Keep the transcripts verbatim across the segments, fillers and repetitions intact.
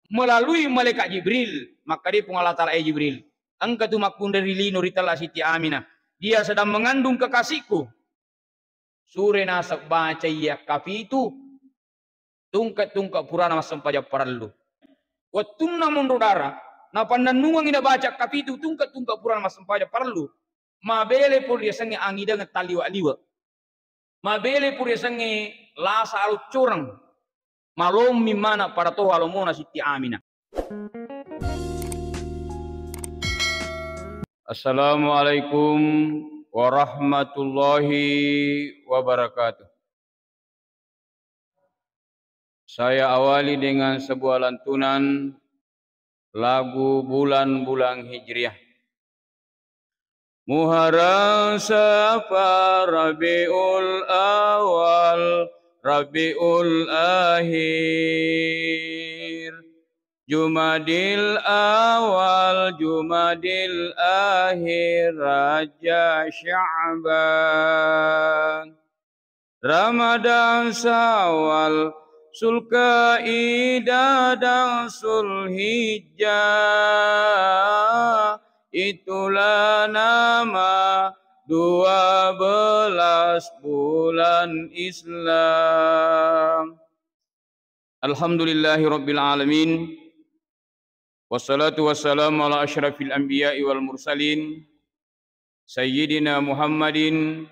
melalui malaikat Jibril. Makkeda Puang Allah Ta'ala, "Eh Jibril, engka tu makkunrai ri lino ri tella Siti Aminah. Dia sedang mengandung kekasihku." Sure naseng baca iya kapitu tungke-tungke purana massempajang parellu. Wettunna monro dara, napannennungengngi nabaca kapitu tungke-tungke purana massempajang parellu, mabele pun riasengnge angidengeng talliwe-liwe. Mabele pun riasengnge lasa aloccoreng. Malommi mana pada toha lomona Siti Aminah. Assalamualaikum warahmatullahi wabarakatuh. Saya awali dengan sebuah lantunan lagu bulan-bulan Hijriah. Muharram, Safar, Rabiul Awal, Rabiul Akhir, Jumadil Awal, Jumadil Akhir, Rajab, Sya'ban. Ramadan, Syawal, Zulkaidah, dan Zulhijjah, itulah nama dua belas bulan Islam. Alhamdulillahi rabbil alamin. Wassalatu wassalamu ala asyrafil anbiya'i wal mursalin, Sayyidina Muhammadin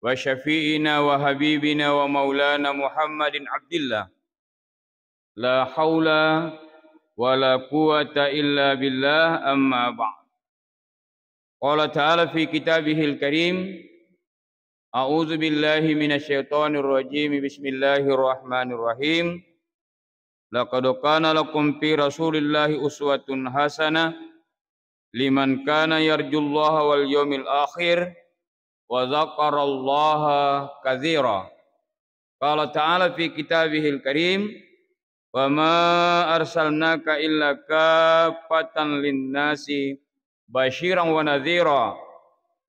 wa syafi'ina wa habibina wa maulana Muhammadin Abdillah. La haula wa la quwwata illa billah, amma ba'd. Qala ta'ala fi kitabihil karim, a'udzu billahi minasy syaithanir rajim. Bismillahirrahmanirrahim. Laqad kana lakum fi Rasulillahi uswatun hasanah liman kana yarjullaha wal yaumil akhir wa dzakarallaha katsira. Qala ta'ala fi kitabihil karim, "Wa ma arsalnaka illa kaffatan linnasi basyiran wa nadhira,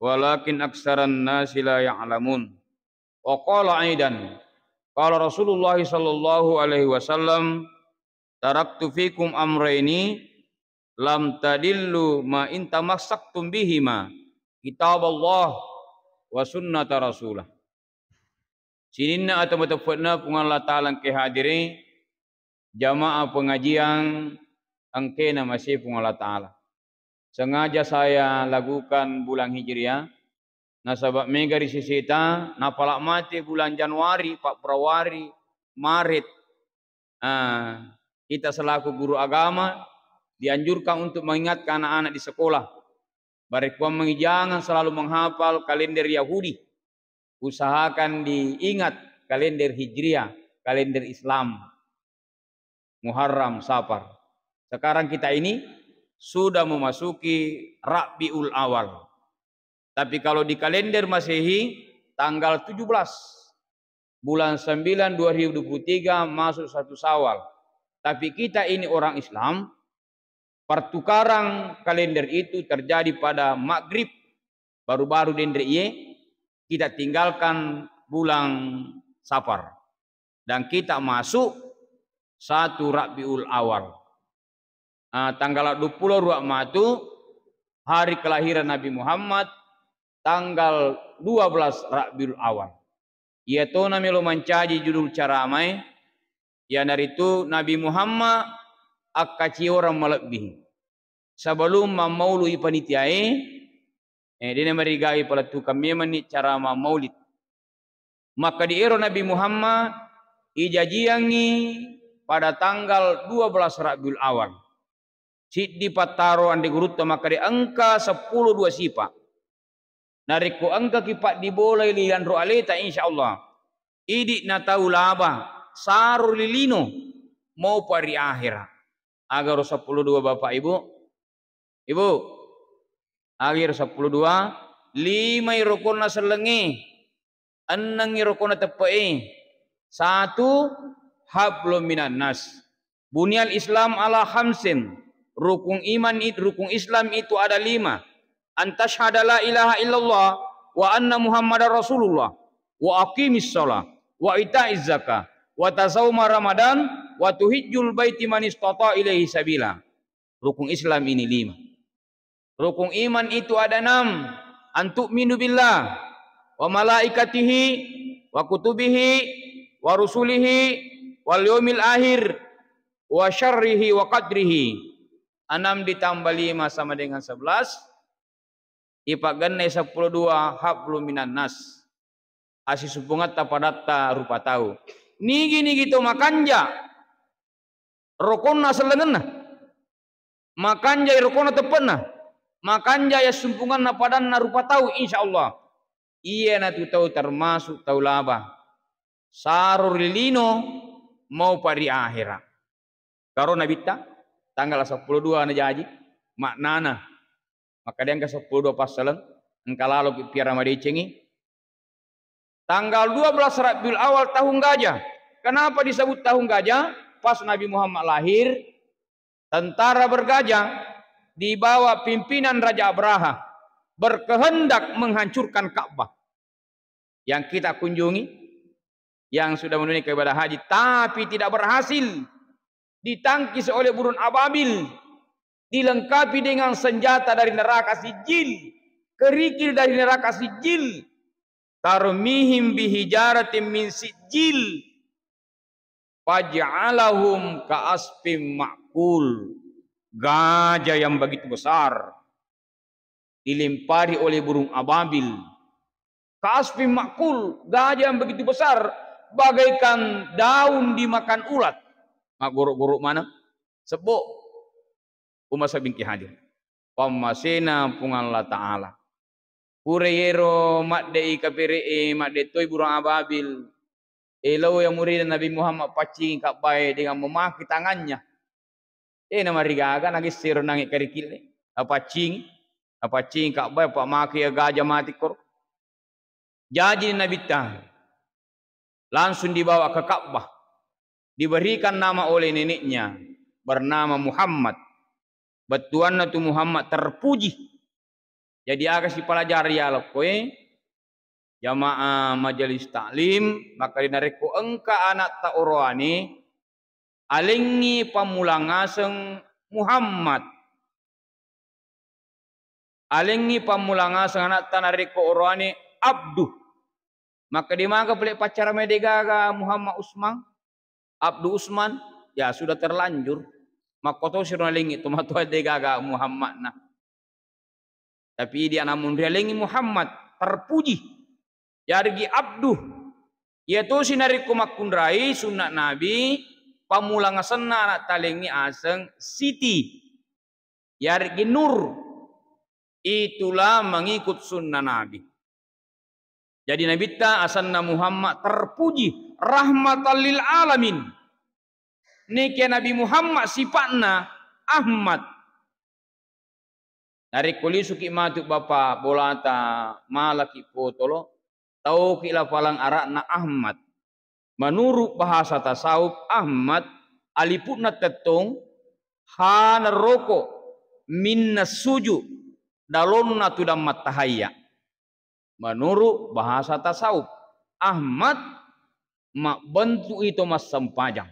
walakin aksaran nasi la ya'lamun." Wa qala aidan, qala Rasulullah sallallahu alaihi wasallam, "Taraktu fikum amraini lam tadillu ma in tamassaktum bihima, kitaballah wa sunnata rasulah." Sininna atau mateppe'na Puang Allah Ta'ala engke hadire, jamaah pengajian engkena mase Puang Allah Ta'ala. Sengaja saya lakukan bulan Hijriah, nasaba mega ri seseta napala mate bulan Januari, Februari, Maret. Ah, kita selaku guru agama dianjurkan untuk mengingatkan anak-anak di sekolah. Barekkuammengngi jangan selalu menghafal kalender Yahudi. Usahakan diingat kalender Hijriah, kalender Islam. Muharram, Safar. Sekarang kita ini sudah memasuki Rabiul Awal. Tapi kalau di kalender Masehi, tanggal tujuh belas bulan sembilan dua ribu dua puluh tiga masuk satu Syawal. Tapi kita ini orang Islam, pertukaran kalender itu terjadi pada maghrib, baru-baru denre iye, kita tinggalkan bulan Safar. Dan kita masuk satu Rabiul Awal. Ah, tanggal dua puluh dua matu, hari kelahiran Nabi Muhammad, tanggal dua belas Rabiul Awal. Iyatona melo mancaji judul caramae, iyanaritu Nabi Muhammad akkaciorang malebbi. Sebelum mammaului panitiae, eh, dena marigawi palettukang memanni cara mammaulid. Makkeda ero Nabi Muhammad ijajiangngi pada tanggal dua belas Rabiul Awal. Siddi pattaro anre gurutta makkeda engka seppulo dua sipa. Narekko engkaki paddibolai ri lanro aleta, insya Allah, idi'na tau laba, saro ri lino, mopa ri ahera. Agaro seppulo dua, Bapak Ibu? Ibu, agaro seppulo dua, limai rokonna sellengnge, ennengngi rokonna teppe'e. Satu, hablum minan nas. Bunyal Islam ala khamsin. Rukun iman it-, rukun Islam itu ada lima. An tashhada la ilaha illallah wa anna Muhammadar Rasulullah, wa aqimis shalah, wa itaiz zakah, wa tasauma Ramadan, wa tuhijjul baiti man istata ilaihi sabila. Rukun Islam ini lima. Rukun iman itu ada enam. Antu'minu billah wa malaikatihi wa kutubihi wa rusulihi wal yaumil akhir wa syarrihi wa qadrihi. Enam ditambah lima sama dengan sebelas. Ipagennai seppulo dua hablum minan nas. Assisumpungetta padatta rupa tau. Nigi-nigi to makanja rokonna sellengenna. Makanjai rokona teppe'na, makanjai assumpunganna padanna rupa tau, insya Allah. Iyanatu tau termasuk tau laba. Saro ri lino, maupa ri ahera. Karo Nabitta, tanggal seppulo dua najaji, maknana. Maka diangka seppulo dua passaleng, engka laloki piara madecengi, tanggal dua belas Rabiul Awal tahun gajah. Kenapa disebut tahun gajah? Pas Nabi Muhammad lahir, tentara bergajah di bawah pimpinan Raja Abraha berkehendak menghancurkan Ka'bah. Yang kita kunjungi, yang sudah menunaikan ibadah haji, tapi tidak berhasil, ditangkis oleh burung ababil, dilengkapi dengan senjata dari neraka Sijil, kerikil dari neraka Sijil, tarmihim bihijaratin min sijil, faj'alahum ka'asfin ma'kul. Gajah yang begitu besar dilempari oleh burung ababil. Ka'asfin ma'kul, gajah yang begitu besar, bagaikan daun dimakan ulat. Maggoro-goro mana? Sebbo. Umma sabingki hadir. Pammasena Puang Allah Ta'ala. Pura yero madde'i kapere'e, madde toi burung ababil. Elo ya murid Nabi Muhammad paccingi Ka'bah dengan memaki tangannya. Eh, namarigaga nagessero nangi kerikil. Napaccingi, napaccingi Ka'bah, apa maki ya gajah mati koro. Jaji Nabitta langsung dibawa ke Ka'bah. Diberikan nama oleh neneknya, bernama Muhammad. Bettuanna tu Muhammad terpuji. Jadi aga sipalajari yalokkoe, jamaah majelis taklim, maka narekko engka anatta oroane, alengngi pammulang aseng Muhammad. Alengngi pammulang aseng anatta narekko oroane Abdu. Maka de maga pole paccara mae degaga Muhammad Usman, Abdu Usman, ya sudah terlanjur. Makkotosi ro nalengngi tomatoa degaga Muhammadna. Tapi idi ana monri alengngi Muhammad, terpuji. Yarigi Abdu. Iya tosi narekko makkunrai sunna Nabi, pammulang asenna anatta alengngi aseng Siti. Yarigi Nur. Itulah mengikut sunnah Nabi. Jadi Nabitta asenna Muhammad terpuji, rahmatan lil alamin. Neke Nabi Muhammad sipa'na Ahmad. Narekko lisuki matu bapa bolata, malaki potolo, tauki lapalang ara'na Ahmad. Menurut bahasa tasawuf, Ahmad, alipu'na tettong, hana roko, minna suju, dalonna tudang mattahayya. Menurut bahasa tasawuf, Ahmad mabbentu'i to massempajang.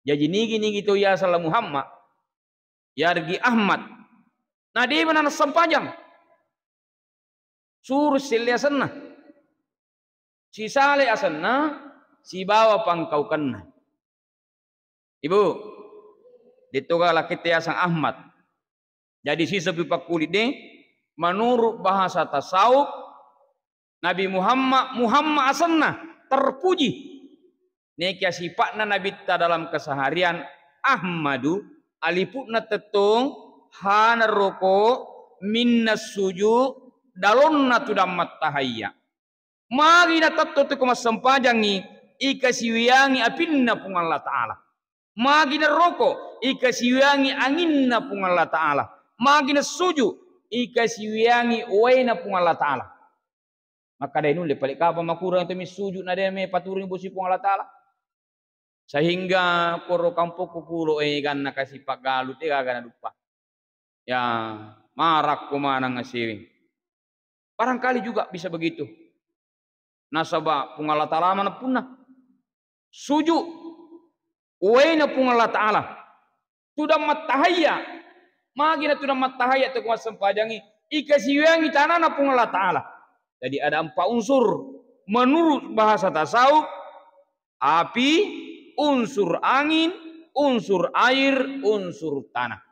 Jaji nigi-nigi to yaseng la Muhammad, yargi Ahmad, na de'ma na nassempajang. Suru selle asenna, sisale asenna, sibawa pangkaukenna. Ibu, de'toga lakkitte yaseng Ahmad. Jadi sisepi pakkulit de, menurut bahasa tasawuf, Nabi Muhammad, Muhammad asenna, terpuji. Nekia sipa'na Nabitta dalam keseharian, Ahmadu, alipu'na tettong, hana roko, minna suju, dalonna tudang mattahayya. Magi natetto tu ko massempajangngi, ikasiwiyangi apinna Puang Allah Ta'ala. Magi naroko, ikasiwiyangi anginna Puang Allah Ta'ala. Magi nassuju, ikasiwiyangi waena Puang Allah Ta'ala. Makkadai nulle pale kapang makurang tu missuju na de me paturung bosi Puang Allah Ta'ala. Sehingga koro kampokku kulo e ganna kasi paggalu te gaga naduppa. Ya, marakko maneng asiwi. Barangkali juga bisa begitu. Nasaba Puang Allah Ta'ala maneppunna. Suju. uwaina Puang Allah Ta'ala. Tudang mattahayya. Magi na tudang mattahayya tu ko massempajangngi, ikasiwiangngi tanana Puang Allah Ta'ala. Jadi ada empat unsur menurut bahasa tasawuf: api, unsur angin, unsur air, unsur tanah.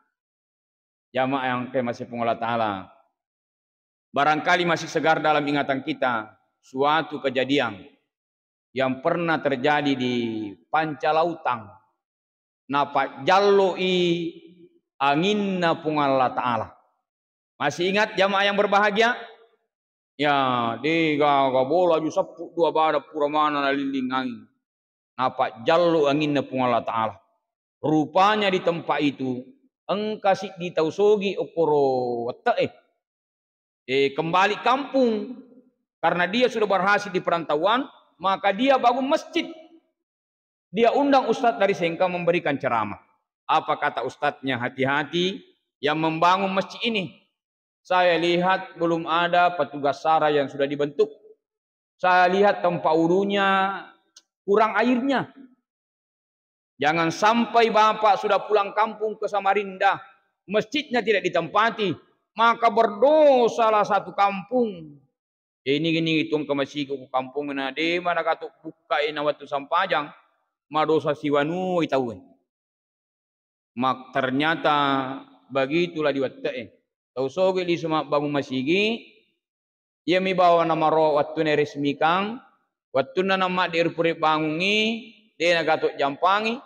Jamaah yang kemasehi Puang Allah Ta'ala, barangkali masih segar dalam ingatan kita suatu kejadian yang pernah terjadi di Pancalautang. Napajjallo'i anginna Puang Allah Ta'ala. Masih ingat jamaah yang berbahagia? Ya, de gaga bola ju seppu dua bada pura mana nalilling angin. Napajjallo anginna Puang Allah Ta'ala. Rupanya di tempat itu engka siddi tau sogi okkoro wette'e. Eh, kembali kampung. Karena dia sudah berhasil di perantauan, maka dia bangun masjid. Dia undang ustadz dari Sengkang memberikan ceramah. Apa kata ustadznya? Hati-hati yang membangun masjid ini. Saya lihat belum ada petugas sara yang sudah dibentuk. Saya lihat tempat wudhunya kurang airnya. Jangan sampai Bapak sudah pulang kampung ke Samarinda, masjidnya tidak ditempati, maka berdosalah satu kampung. Ini gini itu engka masigi ku kampung na de mana katu bukka ina waktu sampajang, madosa siwanu tauwe. Mak-, ternyata begitulah di wette'e. Tau soge lisu mabbangun masigi, iyami bawa namaro wattuna resmikang, wattunna namadde rupure bangungi, de nagato jampangi,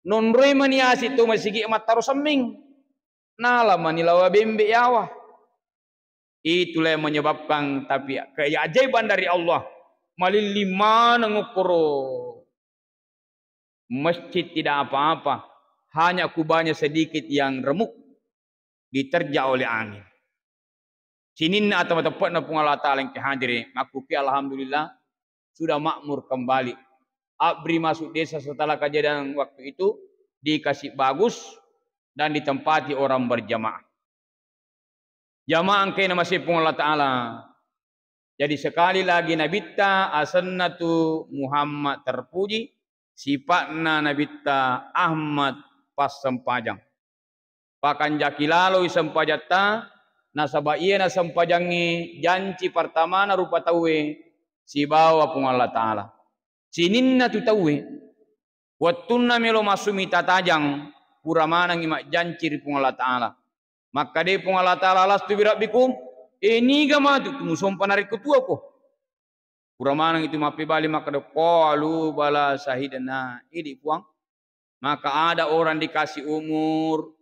nonroi mani asi tu masigi mattaro semming. Nala mani lawa bembe yawa. Itulah yang menyebabkan, tapi keajaiban dari Allah, malilling maneng ukkoro masjid tidak apa-apa, hanya kubahnya sedikit yang remuk diterjang oleh angin. Sininna atau mateppe'na Puang Allah Ta'ala engke hadire, makkuki alhamdulillah sudah makmur kembali. Abri masuk desa setelah kejadian waktu itu dikasih bagus dan ditempati orang berjamaah. Jamaah engkae namasei Puang Allah Ta'ala. Jadi sekali lagi Nabitta asenna tu Muhammad terpuji, sipa'na Nabitta Ahmad passempajang. Pakanjaki laloi sempajatta, nasaba iyena sempajangnge janci pertamana rupa tauwe sibawa Puang Allah Ta'ala. Sininna tu tauwe, wettunna melo massumita tajang, pura manengngi majjanci ri Puang Allah Ta'ala. Makkeda Puang Allah Ta'ala, "Alastu birabbikum?" E, niga matu tu musompa narekko tuako? Pura maneng itu mappebali makkeda, "Qalu bala syahidna." Idi Puang. Maka ada orang dikasih umur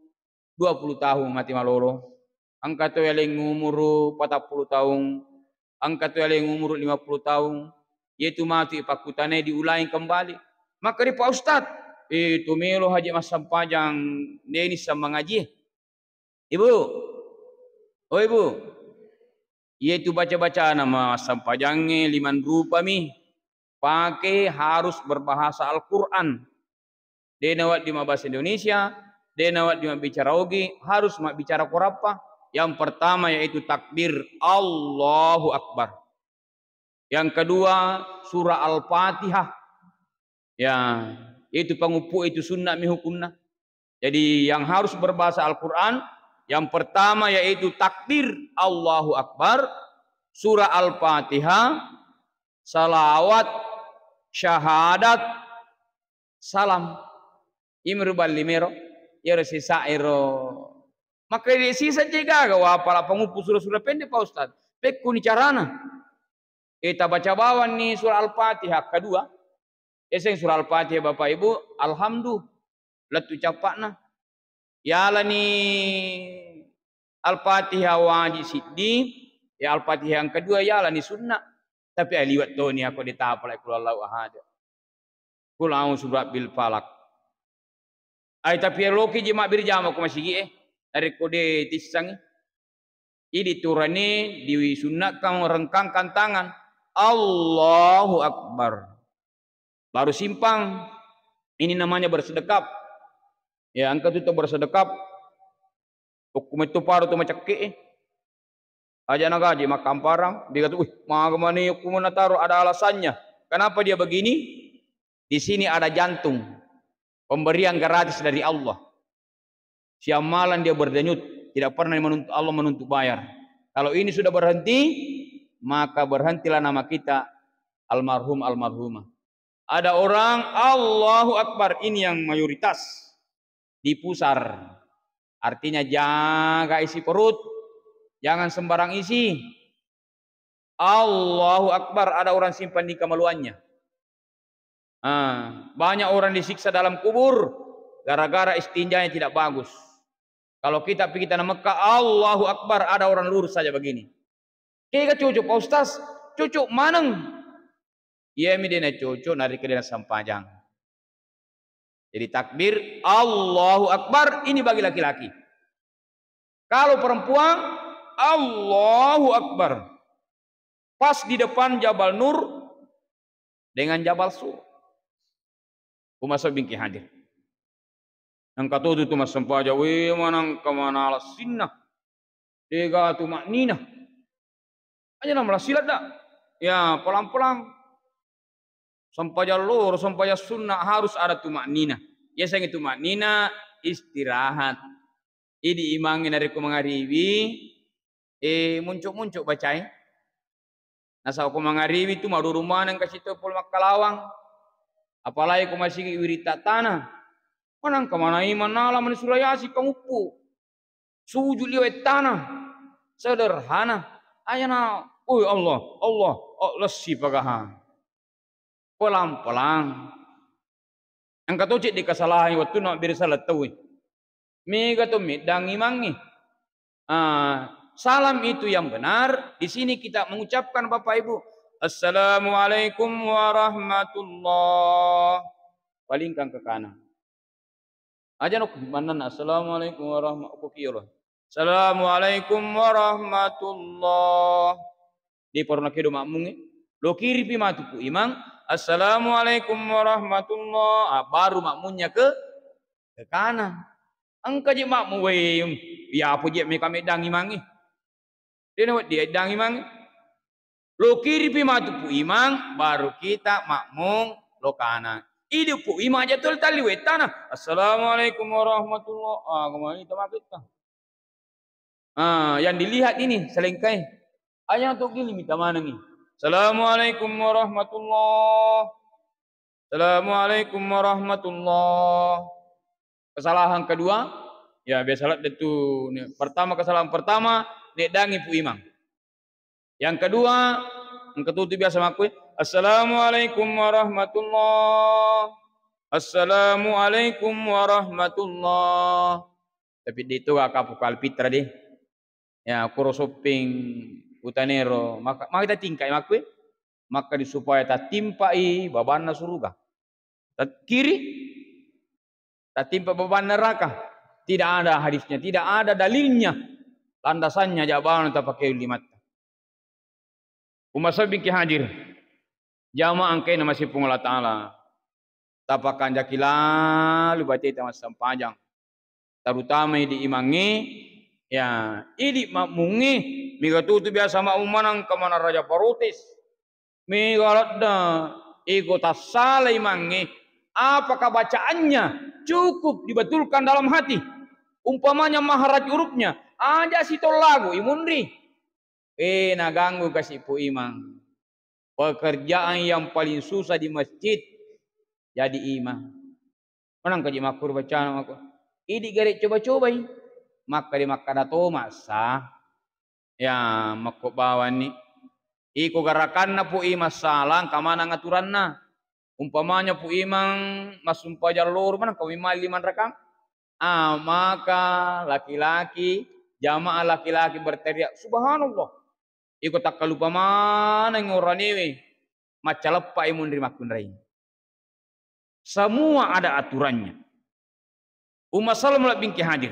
dua puluh tahun mati malolo. Engka to yaleng umur patappulo tahun. Engka to yaleng umur lima puluh tahun. Yetu matu ipakkutanai diulangi kembali. Makkeda, "Pak Ustaz, eh, to melo haji massempajang deni sama ngaji." Ibu, oh Ibu, iyatu baca-bacana massempajangnge limang rupami, pake harus berbahasa Al-Quran. De nawedding mabbahasa Indonesia, de nawedding mabbicara Ogi, harus mabbicara korappa. Yang pertama yaitu takbir, Allahu Akbar. Yang kedua, surah Al-Fatihah. Ya, itu panguppu itu sunnah mi hukumna. Jadi yang harus berbahasa Al-Quran, yang pertama yaitu takbir, Allahu Akbar, surah Al-Fatihah, salawat, syahadat, salam. Imru balli mero, yero sisa ero. Maka sisa je gaga wa pala panguppu surah-surah pendek, Pak Ustaz. Pekkuni carana. Eh, tabaca bawanni surah Al-Fatihah kedua. Eseng surah Al-Fatihah, Bapak Ibu, Alhamdu, lettu cappa'na. Yalani Al-Fatihah wajib siddi, ya Al-Fatihah yang kedua yalani sunnah. Tapi aliwat toni aku ditapalai Qul Huwallahu Ahad. Qul a'udzu birabbil falaq. Ai, tapi loki je mabbere jama ko masigi e, narekko de tissangi. Idi turani disunnakkang rengkangkan tangan. Allahu Akbar. Baru simpang. Ini namanya bersedekap. Ya, engka tu to bersedekap. Okko metto paro to macekke e. Aja nagaji makkamparang, dia kata, "Wih, maga mani okko mo nataro?" Ada alasannya. Kenapa dia begini? Di sini ada jantung. Pemberian gratis dari Allah. Siang malam dia berdenyut, tidak pernah menuntut, Allah menuntut bayar. Kalau ini sudah berhenti, maka berhentilah nama kita almarhum, almarhumah. Ada orang Allahu Akbar, ini yang mayoritas dipusar. Artinya jaga isi perut, jangan sembarang isi. Allahu Akbar, ada orang simpan di kemaluannya. Ah, banyak orang disiksa dalam kubur gara-gara istinjanya tidak bagus. Kalau kita pergi tanah Mekah, Allahu Akbar, ada orang lurus saja begini. Kega cucuk, Pak Ustaz? Cucuk maneng. Iya mi dena cucuk, narika dena sampajang. Jadi takbir, Allahu Akbar, ini bagi laki-laki. Kalau perempuan, Allahu Akbar. Pas di depan Jabal Nur dengan Jabal Sur. Umasa bingki hadir. Engka totu tu massempajang, we manangka manala sinna. Dega tu maknina. Aja na malasiladda. Ya, pelang-pelang. Sempajang loro, sempajang sunna harus ada tumakninah. Yasengnge tumakninah, istirahat. Idi imangnge narekko mangariwi, eh, muncu-muncu bacai. Nasaba ko mangariwi tu maduru maneng kasi to pole makkalawang. Apalagi ko masigi wiring tattana. Manangka manai manala mani surah Yasin panguppu. Sujud liwe' tana. Sederhana. Ayana, "Oi Allah, Allah, oh, lessi pagaha." Pelang-pelang. Engka to cedde kesalahan wettunna mabbere sala tauwe. Mega to meddang imangnge. Ah, salam itu yang benar. Di sini kita mengucapkan, Bapak Ibu, "Assalamualaikum warahmatullah." Palingkang ke kanan. Aja no manenna, "Assalamualaikum warahma-," ko kiyo lo. "Assalamualaikum warahmatullah." Di parona kedo makmungnge. Lo kiripi matu pu imang, "Assalamualaikum warahmatullah." Ah, baru makmunnya ke, ke kanan. Engka je makmu, wei, ya apa je meka meddang imangnge. Dena wedding eddangi mange. Lo kiripi matu pu imang, baru kita makmum lo kanan. Idi pu imang aja tuli talli wettana. "Assalamualaikum warahmatullah." Ah, kemana kita maketta? Ah, yang dilihat ini selengkai. Aja tu gili mita manengi. "Assalamualaikum warahmatullah." "Assalamualaikum warahmatullah." Kesalahan kedua, ya, biasa ladde tu, ne-, pertama, kesalahan pertama, neddangi pu imang. Yang kedua, engka tutu biasa makkue, "Assalamualaikum warahmatullah. Assalamualaikum warahmatullah." Tapi de' tu gaka pu kalpitra de. Ya, kuro sopping utanero, maka, maka tatingkai makkue, maka di supaya tatimpai babanna suruga. Tat-, kiri, tatimpa babanna neraka. Tidak ada hadisnya, tidak ada dalilnya, landasannya, jawabanna tapake limatta. Umma sabbingki hadir, jamaah engkae namasei Puang Allah Ta'ala. Tapakanjaki lalu bateta massempajang. Terutama idi imangnge, ya, idi makmungnge, mega tutu biasa makmung maneng engka maneng raja protes. Mega ladde, iko tassala imangnge, apakah bacaannya cukup dibetulkan dalam hati? Umpamanya maharaj hurufnya, aja sitollagu imunri. Eh, naganggu kasi pu imang. Pekerjaan yang paling susah di masjid, jadi imang. Maneng kaji makkuro bacana mako. Idi gare coba-cobai. Makkeda, makkeda to massa. Ya, makko bawanni. Iko garakanna pu imang salang, kamanang aturanna. Umpamanya pu imang massumpajang loro, maneng kami mali limang rakang. Ah, maka laki-laki, jamaah laki-laki berteriak, "Subhanallah." Iko takkalupa maneng oranewe, maccaleppai munri makkunrai. Semua ada aturannya. Umma sallam labbingki hadir.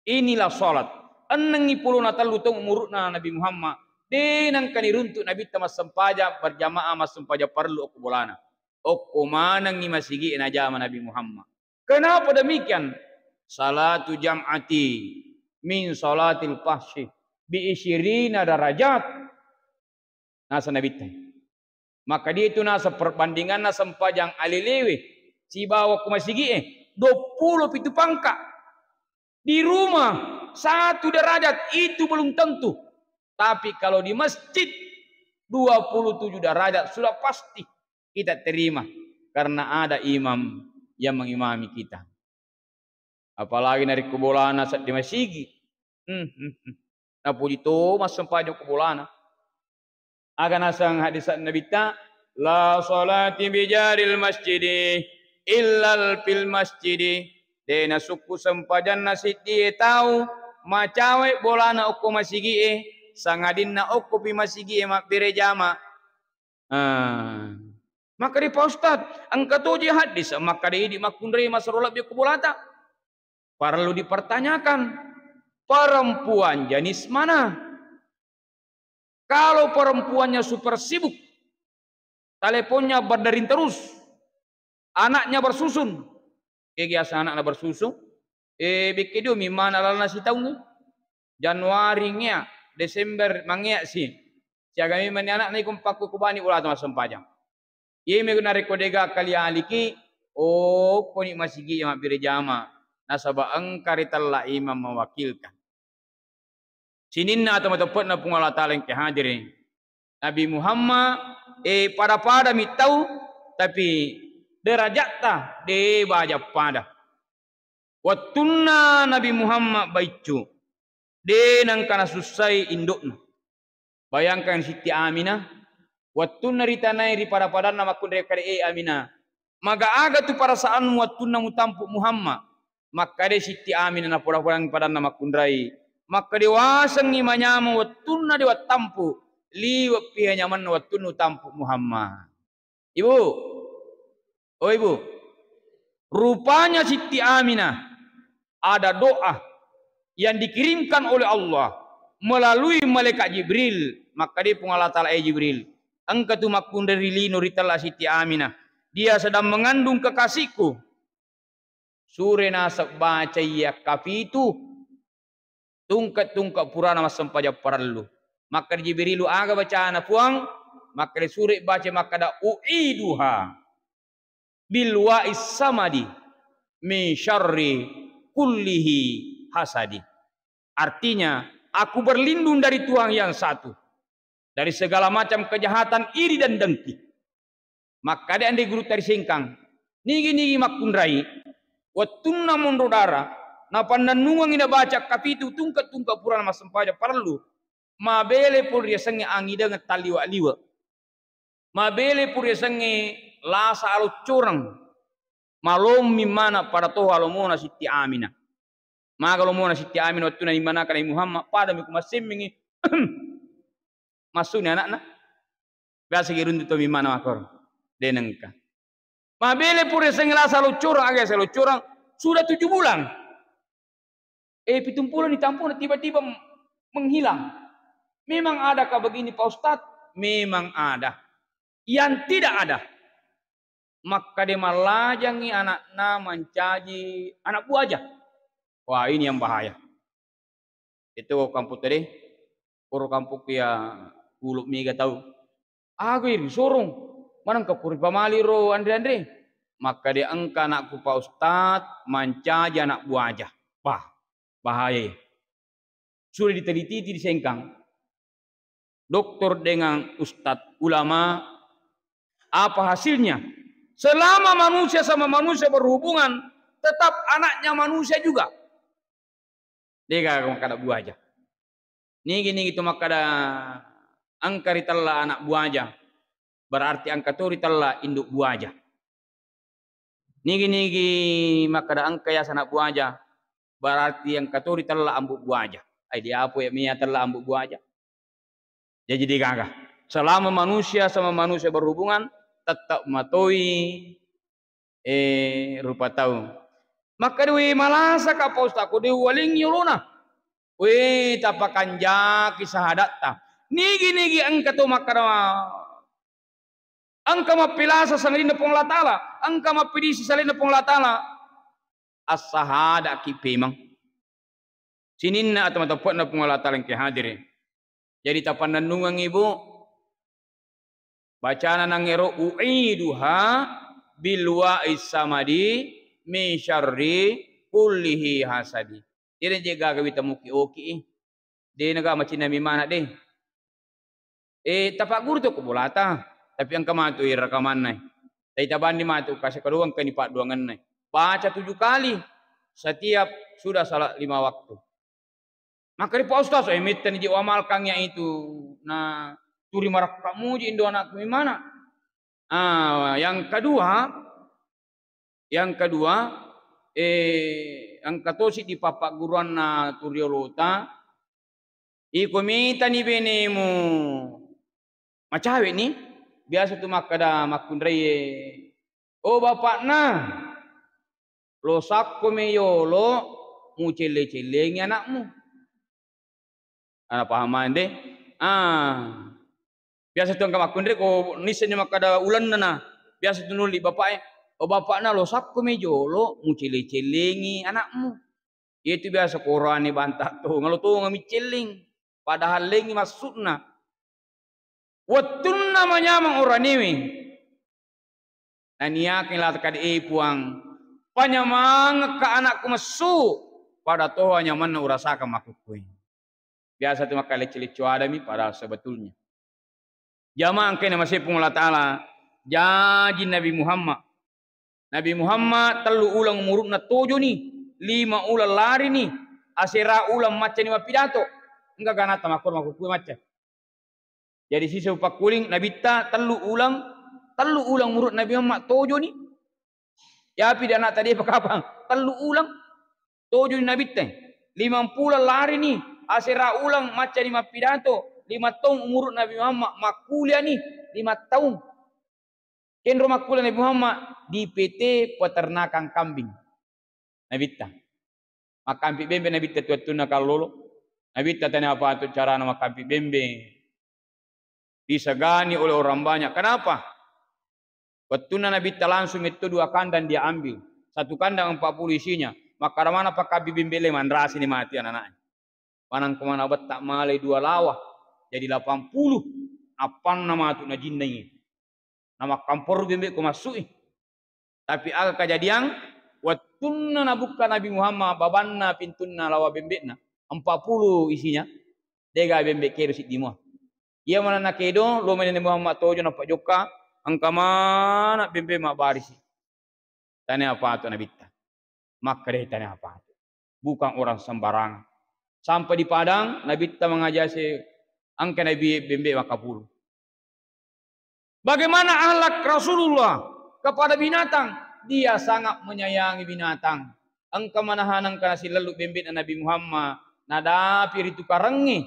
Inilah salat. Ennengngi pulona tellu taung umuru'na Nabi Muhammad. De nengka niruntu Nabitta massempajang berjamaah, massempajang parellu okko bolana. Okko manengngi masigi'e najama Nabi Muhammad. Kenapa demikian? Salatu jam'ati min salatil fahsyi bi isyirina darajat. Naseng Nabitta. Maka dia itu naseng perbandinganna sempajang alelewe sibawa ko masigi'e, duappulo pitu pangka. Di rumah, satu derajat, itu belum tentu. Tapi kalau di masjid, dua puluh tujuh derajat sudah pasti kita terima, karena ada imam yang mengimami kita. Apalagi narekko bolana sedding masigi. Hmm, hmm, hmm. Napuji to massempajang ko bolana. Aga naseng hadis Nabitta, "La salati bijaril masjidi illal fil masjidi." De nasukku sempajanna siddie tau macawe bolana okko masigi'e, sangadinna okkopi masigi'e mabbere jama. Ah. Makkeda, "Pak Ustaz, engka toje hadis makkeda idi makkunrai masero lebbi ko bolata." Parellu dipertanyakan, perempuan jenis mana? Kalau perempuannya super sibuk, teleponnya berdering terus, anaknya bersusun, kegi asa anakna bersusun, eh, bekke dio mimana lalna sitaung, Januari ngea, Desember mangea si, siaga memang ni anakna iko pakku kubani ulata massempajang. Iye mega narekko dega kali aliki, oh, koni masigi mabbere jama, nasaba engka ritella imam mewakilkan. Sininna atau mateppe'na Puang Allah Ta'ala engka hadiri. Nabi Muhammad, eh, pada-pada mi tau, tapi derajatta de baja pada. Wettunna Nabi Muhammad baiccu, de nengka nasussai indo'na. Bayangkan Sitti Aminah, wettunna ritanai ri pada-padanna makkunrai, kade, "Eh, Aminah, maga aga tu perasaanmu wettunna mutampu Muhammad?" Makkade Sitti Aminah napoda-podangi padanna makkunrai. Makkade, "Wasengngi manyameng wettunna de wattampu, liwe'pi nyamanna wettunna utampu Muhammad." Ibu, oh Ibu, rupanya Sitti Aminah ada doa yang dikirimkan oleh Allah melalui malaikat Jibril. Makkade Puang Allah Ta'ala, "Eh Jibril, engka tu makkunrai ri lino ritella Sitti Aminah. Dia sedang mengandung kekasihku." Sure naseng baca iya kapitu, tungke-tungke purana massempajang parellu. Makkeda Jibrilu, "Aga bacana, Puang?" Makkeda, "Sure baca makkeda, 'U'iduha bil wa'is samadi min syarri kullihi hasadi.'" Artinya, aku berlindung dari Tuhan yang satu, dari segala macam kejahatan, iri dan dengki. Makkada anre gurutta ri Sengkang, nigi-nigi makkunrai, wettunna monro dara, napannennungengngi nabaca kapitu tungke-tungke purana massempajang parellu, mabele pole riasengnge angidengeng talliwe-liwe. Mabele pole riasengnge lasa aloccoreng. Malommi mana pada toha lomona Sitti Aminah. Maga lomona Sitti Aminah wettunna imanaka Nabi Muhammad, padami ku massemmengngi. Massuni anakna. Biasa ki runtu to mimana makkoro. De nengka. Mabele pole riasengnge lasa loccoreng, aga yaseng loccoreng, sudah tujuh bulan. Eh, pitung pulo ni tampuna tiba-tiba m-, menghilang. Memang adakah begini, Pak Ustadz? Memang ada. Yang tidak ada, makkade mallajangngi anakna mancaji anak buaja. Wah, ini yang bahaya. Itu kampung tadi, pura kampung ya, puluh mega tau. Aga iri sorong, manengka puri pamali ro anre-anre. Makkade engka anakku, Pak Ustadz, mancaji anak buaja. Wah, bahaya. Sudah diteliti di Sengkang. Doktor dengan ustadz, ulama, apa hasilnya? Selama manusia sama manusia berhubungan, tetap anaknya manusia juga. Degaga makkada buaja. Nigi-nigi tu makkada engka ritella anak buaja, berarti engka to ritella induk buaja. Nigi-nigi makkada engka yaseng anak buaja, berarti engka to ritella ambu buaja. Ai, diapo ya mia tella ambu buaja? Jaji degaga. Selama manusia sama manusia berhubungan, tetap matoi, eh, rupa tau. Makkada, "We, malasaka, Pak Ustaz, ko de uwalengngi olona." We, tapakanjaki sahadatta. Nigi-nigi engka to makkada, engka mappilasa sangadinna Puang Allah Ta'ala, engka mappidisi salenna Puang Allah Ta'ala, assahadaki pemeng. Sininna atau mateppe'na Puang Allah Ta'ala engke hadire. Jadi tapannennungengngi, Bu, bacana nangero, "U'iduha bil wa'is samadi min syarri kullihi hasadi. Jadi je gaga wita muki-oki i. De naga macinna mi mana de. Eh, tapagguru tu ko bolata, tapi engka matu i rekamanna. Tai tabandi matu kasi kedua engka ni padduangenna. Baca tujuh kali setiap sudah salat lima waktu. Maka ri Pak Ustaz, eh, mittani je wamalkan ya itu. Nah, turi marakka muji indo anakku mi mana. Ah, yang kedua, yang kedua, eh, engka tosi di papagguruanna turiolota, iko mitani benemu macawe ni, biasa tu makkada makkunraie, "Oh, bapakna, lo sakko me yolo mucelle-cellengi anakmu." Ana paham de? Ah. Biasa tu engka makkunrai ko nisseng ni makkada ulenna na. Biasa tu nuli bapak e, "Oh, bapakna, lo sakko me jolo mucelle-cellengi anakmu." Itu biasa korani banta to, ngalo to ngami celling. Padahal lengi maksudna. Wettunna manyameng oranewe. Naniakengngi lata kada, "Eh, Puang, panyamangekka anakku messu, pada toha nyamanna urasakang makkukkue." Biasa tu makkalecce-lecce adami, padahal sebetulnya. Jamaah engkae namasei Puang Allah Ta'ala, jaji Nabi Muhammad. Nabi Muhammad tellu uleng umuru'na tojoni, lima uleng larini, asera uleng maccani mappidato. Engka ganata makkoro makkukkue macca. Jadi sisa upakkuling Nabitta tellu uleng, tellu uleng umuru Nabi Muhammad tojoni. Yapi di anakta depa kapang, tellu uleng tojoni Nabitta. Limampulo larini, asera uleng maccani mappidato, lima taung umuru Nabi Muhammad, makkuliani lima taung. Kenro makkulia Nabi Muhammad di P T peternakan kambing. Nabitta. Makkampi bembe Nabitta tu wettunna kallolo. Nabitta tania patu carana makkampi bembe. Disegani oleh orang banyak. Kenapa? Wettunna Nabitta langsung metto dua kandang dia ambil. Satu kandang empat puluh isinya. Makkada mana pakkampi bembe le manrasini mati anak-anak. Manang ko mana betta malai dua lawa, jadi lapan puluh. Appanna matu najinnai. Namakkamporru bembe ko massui. Tapi aga kajadiang, wettunna nabukka Nabi Muhammad babanna pintunna lawa bembe'na, empat puluh isinya, dega bembe kero siddi mua. Iya mana nakedo, lo mene Nabi Muhammad tojo napajokka, engka mana bembe mabbarisi. Tania patu Nabitta. Makkedai tania patu. Bukan orang sembarangan. Sampai di Padang, Nabitta mangajase engka Nabi bembe makkapulu. Bagaimana akhlak Rasulullah kepada binatang? Dia sangat menyayangi binatang. Engka manahaneng kana silellu bembe'na Nabi Muhammad, nadapi ritu karengnge.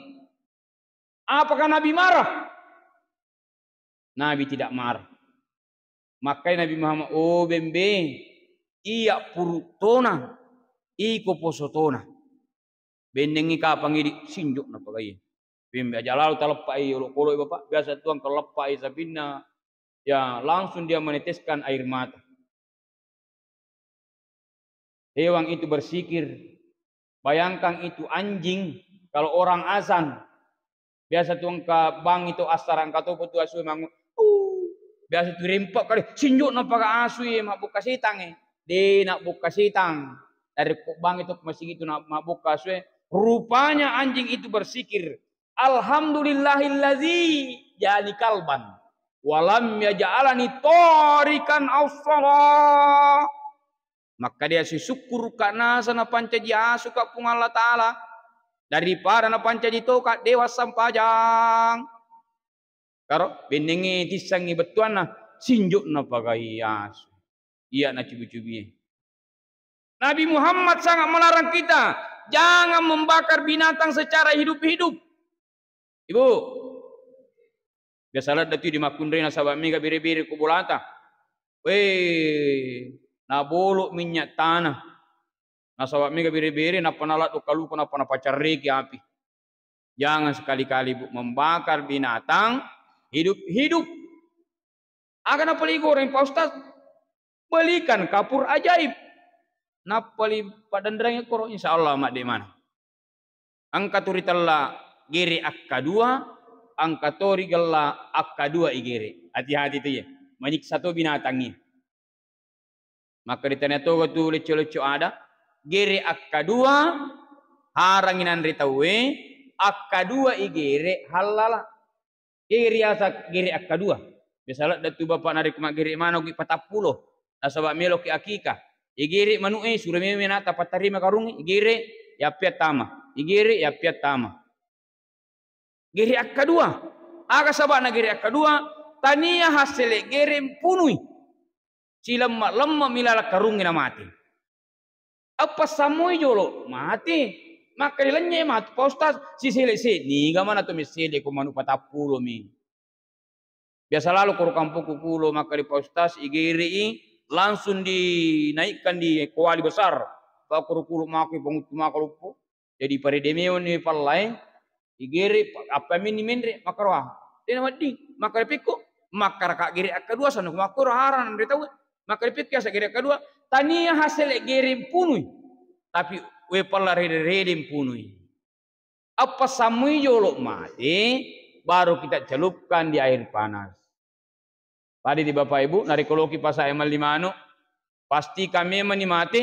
Apakah Nabi marah? Nabi tidak marah. Makkai Nabi Muhammad, "Oh bembe, iya puru tona, iko poso tona." Bennengngi kapang idi, sinjo napagai. Bembe aja lalu taleppai olokolo, Bapak. Biasa tuang kalau leppai sapinna, ya langsung dia meneteskan air mata. Hewan itu bersikir. Bayangkan itu anjing, kalau orang azan, biasa tu engka bang itu asara engka topo tu asu mangu, "Uh." Biasa tu rempak kali, sinjo napaga asu e, mabbukka setang e. De nabbukka setang. Dari ko bang itu masigi tu na-, mabbukka asu e. Rupanya anjing itu bersikir. "Alhamdulillahilladzi ja'alani kalban, walam yaj'alani tarikan aussala." Makkadia sisukkuruka nasa napancaji asuka Puang Allah Ta'ala, daripada napancaji toka dewa sampajang. Karo, bennengnge tissangngi bettuanna, sinjo napagai asu. Iya nacubi-cubie. Nabi Muhammad sangat melarang kita jangan membakar binatang secara hidup-hidup. Ibu, biasa ladde tu di makkunrai nasaba mega bere-bere ko bolata. Weh, nabolo minyak tanah. Nasaba mega bere-bere nappa naladdo kaluku nappa napacarreki api. Jangan sekali-kali, Bu, membakar binatang hidup-hidup. Aga napali goreng, Pak Ustaz? Belikan kapur ajaib. Napali padenreng koro, insya Allah madde mana. Engka tu ritella gere akkadua, engka to rigella akkadua igere. Hati-hati tu ye. Manyiksa to binatang ye. Maka ditanya toga tu lecco-lecco ada, gere akkadua harangi nanre tauwe, akkadua igere hallala. Ke riaseng gere akkadua. Biasa ladde tu bapak narekko maggere maneng ki patappulo. Nasaba meloki akika. Igere manu'e suro meme nata pattarima karungnge, igere yappia tama. Igere yappia tama. Gere akkadua. Aga saba'na gere akkadua? Tania hassele gere mpunui. Silemma-lemma mi laleng karungnge namate. Eppa sammui jolo mate. Makkeda lennye matu Pak Ustaz, sisele se, niga mana to messele ko manu patappulo mi. Biasa lalo koro kampokku kulo makkeda Pak Ustaz, igerei langsung dinaikkan di kuali besar. Pak koro kulo mako panguttu mako loppo. Jadi parede mewani pallae, igere, appaminni menre, makkaroha. Dena wedding, makkeda pekko, makkaraka gere akkadua, sanna ko makkoro harang nanre tauwe. Makkeda pekko yasa gere akkadua, tania hassele gere mpunui. Tapi we palla rede-rede mpunui. Eppa sammui jolo mate, baru kita celupkan di air panas. Pada di Bapak Ibu, narekko loki pasa'e melli manu, pasti kami mani mate,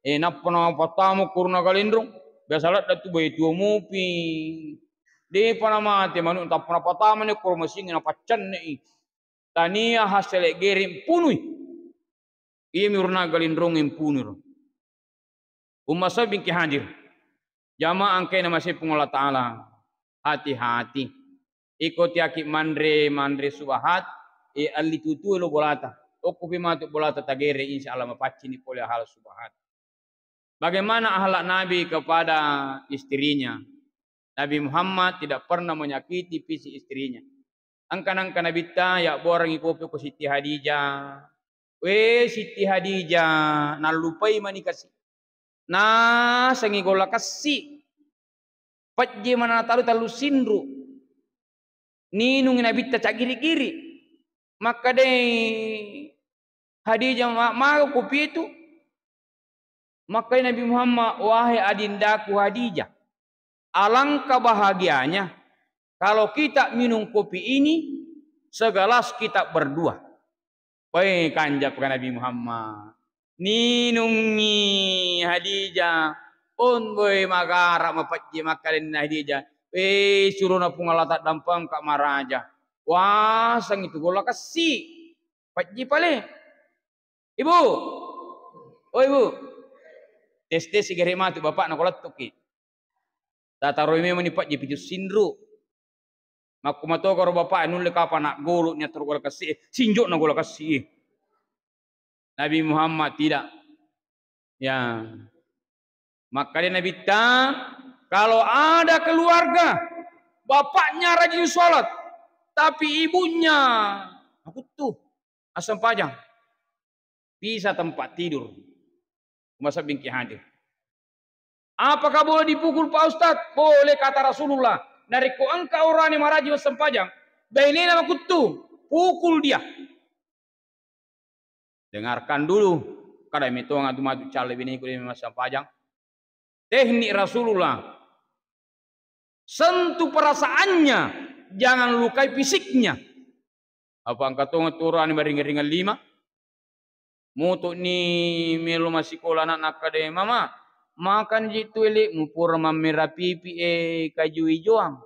eh, nappa na patama kuruna kalenrong, biasa ladde tu boe tuo mupi. Depa na mate manu, tappa na patama ni koro masingi na paccanne i. Tania hassele gere mpunui. Iya mi urna galinrong mpunui ro. Umma sabingki hadir. Jamaah engkae namasei Puang Allah Ta'ala. Hati-hati. Iko tiaki manre, manre subahat, e alli tutue lo bolata. Okko pi matu bolata tagere, insya Allah mapaccini pole hal subahat. Bagaimana akhlak Nabi kepada istrinya? Nabi Muhammad tidak pernah menyakiti fisik istrinya. Engka nangka Nabitta yabborangi kopi ko Siti Hadijah. We Siti Hadijah, nallupai mani kasi. Nasengi golla kassi. Pejje mana talu tallu sinru. Ninungi Nabitta caggiri-giri. Makkedai Hadijah, "Ma-, maga kopi itu?" Makkedai Nabi Muhammad, "Wahai adindaku Hadijah, alangkah bahagianya kalau kita minum kopi ini segelas kita berdua." Woi, kanjapka Nabi Muhammad. Ninungngi Hadijah. Onboi magara mapejje makkalenna Hadijah. Wei, surona Puang Allah taddampengka maraja. Wasengi tu golla kassi. Pejje pale. Ibu. Oh, Ibu. Tes-tes sigare matu bapakna ko lettuki. Tataroi memang ni pejje pitu sinru. Makkumatokaro bapak nulle kapang naggolo ni attaro golla kassi, eh, sinjo na golla kassi, eh. Nabi Muhammad tidak. Ya. Makkeda Nabitta, kalau ada keluarga bapaknya rajin sholat, tapi ibunya makuttu, assempajang, pisah tempat tidur. Masabbingki hadir. Apakah boleh dipukul, Pak Ustadz? Boleh, kata Rasulullah. Narekko engka orane maraji massempajang, bainena makuttu, pukul dia. Dengarkan dulu. Kada metong atu matu calle bineku de massempajang. Teknik Rasulullah. Sentuh perasaannya, jangan lukai fisiknya. Apa engka tong tu orane maringang-ringang lima? Moto'ni melo massikola ana'na, akkeda, "Mama, makan ji tu elekmu, pura mammera pipi e kaju ijoang."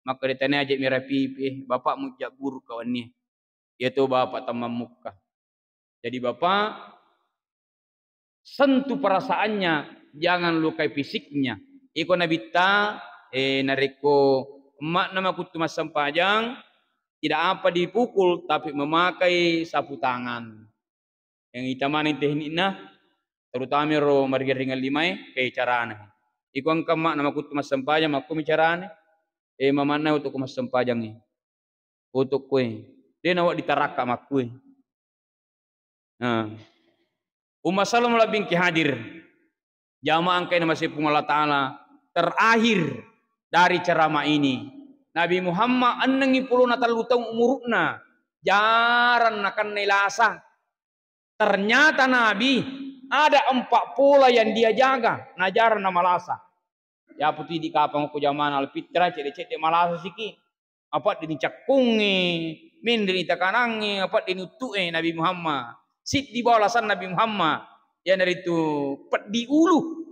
Makkeda, "Tania je mera pipi e, bapakmu jagguru kawanni." Iya to bapak tammammukka. Jadi bapak, sentuh perasaannya, jangan lukai fisiknya. Iko Nabitta, eh, narekko emma'na makuttu massempajang, tidak apa dipukul, tapi memakai sapu tangan. Yang ita maneng teknikna, terutama ro maringang-ringang limae, ke carana. Iko engka emma'na makuttu massempajang, makkomi carana. Eh, mamanna utukku massempajang e. Utukku e. De nawa ditarakka makkue. Nah. Umma sallam labbingki hadir. Jamaah engkae namasei Puang Allah Ta'ala, terakhir dari ceramah ini, Nabi Muhammad ennengngi pulona tellu taung umuru'na, jarang nakennai lasa. Ternyata Nabi ada empat pola yang dia jaga, na jarang namalasa. Yapu tu idi kapang ko jamana Alfitra, cedde-cedde malasa siki. Apa dini cakkungnge, mendeni takanangnge, apa dini uttu'e Nabi Muhammad. Siddi bawang lasanna Nabi Muhammad, iyanaritu peddi ulu.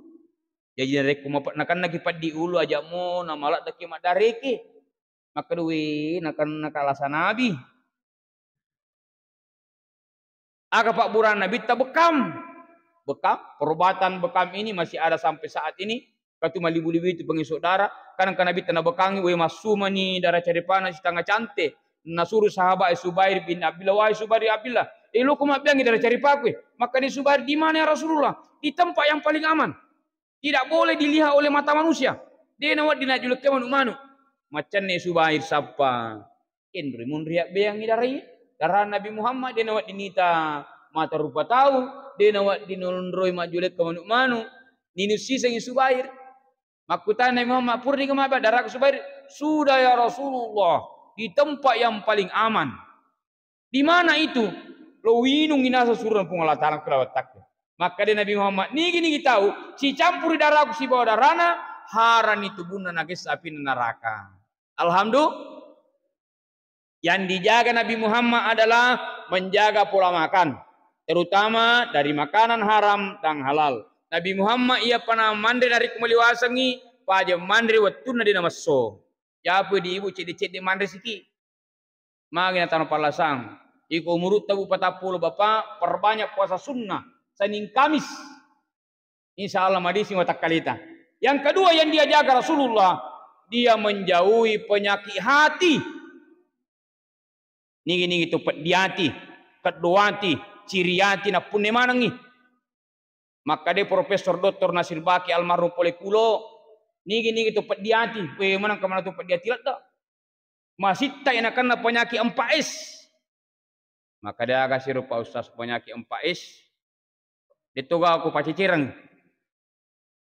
Jaji narekko mape-, nakennaki peddi ulu, aja'mo namaleddeki maddareke. Makkeda, "We, nakennaka lasa Nabi." Aga pabburana Nabitta bekam? Bekam, perubatan bekam ini masih ada sampai saat ini. Katu malibu-libu itu pengeso dara, kadang ka Nabitta nabekangi, we, massumani dara caripana sitanga cante. Nasuru sahabat Subair bin Abdullah, "Wahai Subair bin Abdullah, eloko mabbeangi dara caripaku." Makkeda Subair, "Di mana ya Rasulullah?" "Di tempat yang paling aman. Tidak boleh dilihat oleh mata manusia. De nawedding najjulekke manu-manu." Maccanne Subair sappa. Enroi munri abbeangi darai, darana Nabi Muhammad de nawedding nita mata rupa tau, de nawedding nonroi majjulekka manu-manu, ninussisengi Subair. Makkutana Nabi Muhammad, "Purani mabba daraku Subair?" "Sudah ya Rasulullah, di tempat yang paling aman." "Di mana itu?" "Lo winungi naseng surona Puang Allah Ta'ala ku lawattakke." Makkeda Nabi Muhammad, "Nigi-nigi tau sicampuri daraku sibawa darana, harani tubunna nagessa apinna naraka." Alhamdulillah. Yang dijaga Nabi Muhammad adalah menjaga pola makan, terutama dari makanan haram dan halal. Nabi Muhammad iyapa namanre narekko maliwasengngi, pajeng manre wettunna de namesso. Japu di ibu cedde-cedde manre siki. Magi natama pallasang. Iko umurutta bu patappulo bapa, perbanyak puasa sunnah Senin Kamis. Insya Allah madising watakkalita. Yang kedua yang dia jaga Rasulullah, dia menjauhi penyakit hati. Nigi-nigi tu peddi ati, keddo ati, ciri ati nappunne manengi. Makkeda Profesor Doktor Nasir Baki almarhum pole kulo, nigi-nigi tu peddi ati, we maneng kemana tu peddi ati ledda. Masitta nakenna penyakit empat S. Makkeda aga siro Pak Ustaz penyakit empat S? Detto ga ku pacecereng.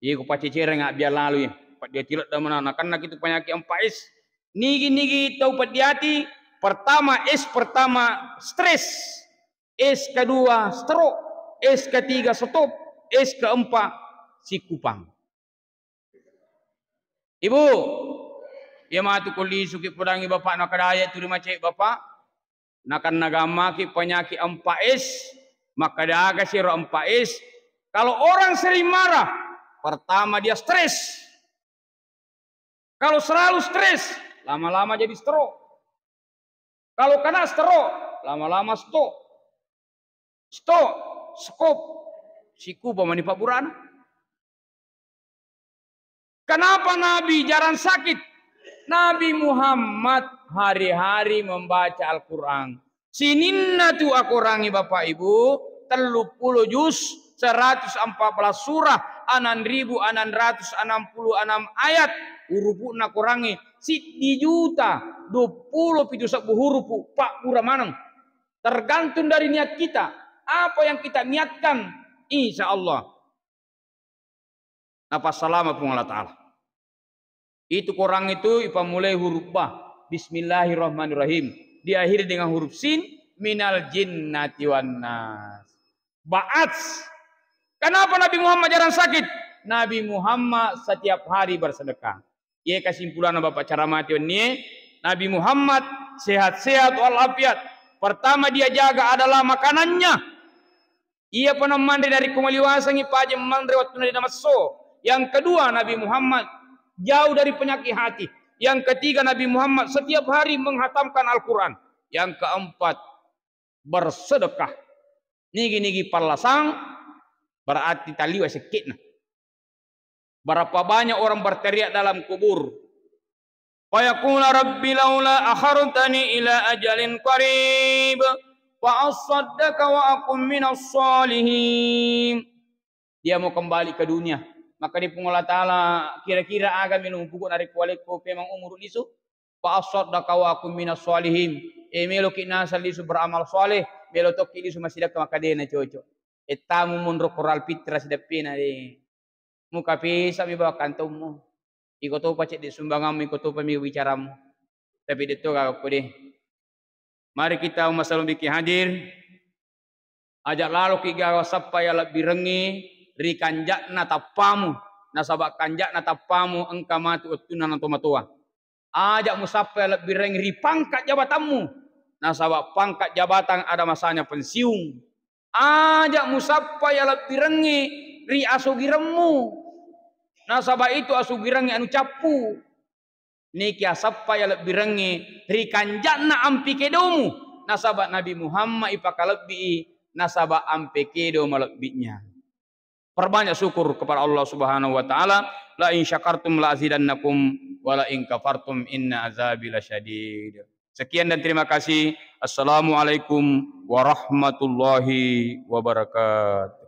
Iya ku pacecereng abbiang lalui. Peddi ati ledda mana nakenna kitu penyakit empat S. Nigi-nigi tau peddi ati, pertama, S pertama stres, S kedua stroke, S ketiga stop, S keempat sikupang. Ibu, iya matu ko lisuki podangi bapak, nakkeda aja tu ri macai bapak, nakenna gammaki penyakit empat S, makkeda aga siro empat S? Kalau orang sering marah, pertama dia stres. Kalau selalu stres, lama-lama jadi stroke. Kalau kena stroke, lama-lama stok. Stok, skop, sikupa mani pabburana. Kenapa Nabi jarang sakit? Nabi Muhammad hari-hari membaca Al-Quran. Sininna tu akorangi Bapak Ibu, telluppulo juz, seratus empat belas surah, enam ribu enam ratus enam puluh enam ayat, urupu'na korangi, siddi juta duappulo pitu sebbu hurupu, pabbura maneng. Tergantung dari niat kita, apa yang kita niatkan, insya Allah napassalama Puang Allah Ta'ala. Itu Quran itu ipammulai huruf ba, Bismillahirrahmanirrahim, diakhiri dengan huruf sin, minal jinnati wan nas. Ba'ats. Kenapa Nabi Muhammad jarang sakit? Nabi Muhammad setiap hari bersedekah. Iya kesimpulanna Bapak ceramah ti wennie, Nabi Muhammad sehat-sehat walafiat. Pertama dia jaga adalah makanannya. Iyapa namanre narekko maliwasengngi, pajeng manre wettunna de namesso. Yang kedua, Nabi Muhammad jauh dari penyakit hati. Yang ketiga, Nabi Muhammad setiap hari menghatamkan Al-Quran. Yang keempat, bersedekah. Nigi-nigi pallasang berarti taliwa sekke'na. Berapa banyak orang berteriak dalam kubur, "Fayaqula rabbi laula akhartani ila ajalin qarib fa assaddaqa wa akun minas shalihin." Dia mau kembali ke dunia. Maka di Puang Allah Ta'ala, kira-kira aga melo mupugu narekko walekko pemang umuru lisu? Fa assaddaqa wa akun minas shalihin. Eh, meloki naseng lisu beramal saleh, melo tokki lisu massidekka, maka de na cocok. Ettamu monro koral fitra sideppena de. Muka pesa mi bawa kantongmu. Iko topa cedde sumbanganmu, iko topa mi bicaramu. Tapi detto gaga ko de. Mari kita umma salong biki hadir. Aja laloki gaga sappa ya lebbirengngi ri kanja'na tappamu, nasaba kanja'na tappamu engka matu wettunna natomatoa. Aja musappai lebbirengngi ri pangkat jabatanmu, nasaba pangkat jabatan ada masanya pensiung. Aja musappai alebbirengnge ri asugiremmu, nasaba itu asugirengnge anu cappu. Niki asappai alebbirengnge ri kanja'na ampi kedomu, nasaba Nabi Muhammad ipakalebbii, nasaba ampe kedo malebbi'nya. Perbanyak syukur kepada Allah Subhanahu wa Ta'ala. La in syakartum la azidannakum, wa la in kafartum inna azabi lasyadid. Sekian dan terima kasih. Assalamualaikum warahmatullahi wabarakatuh.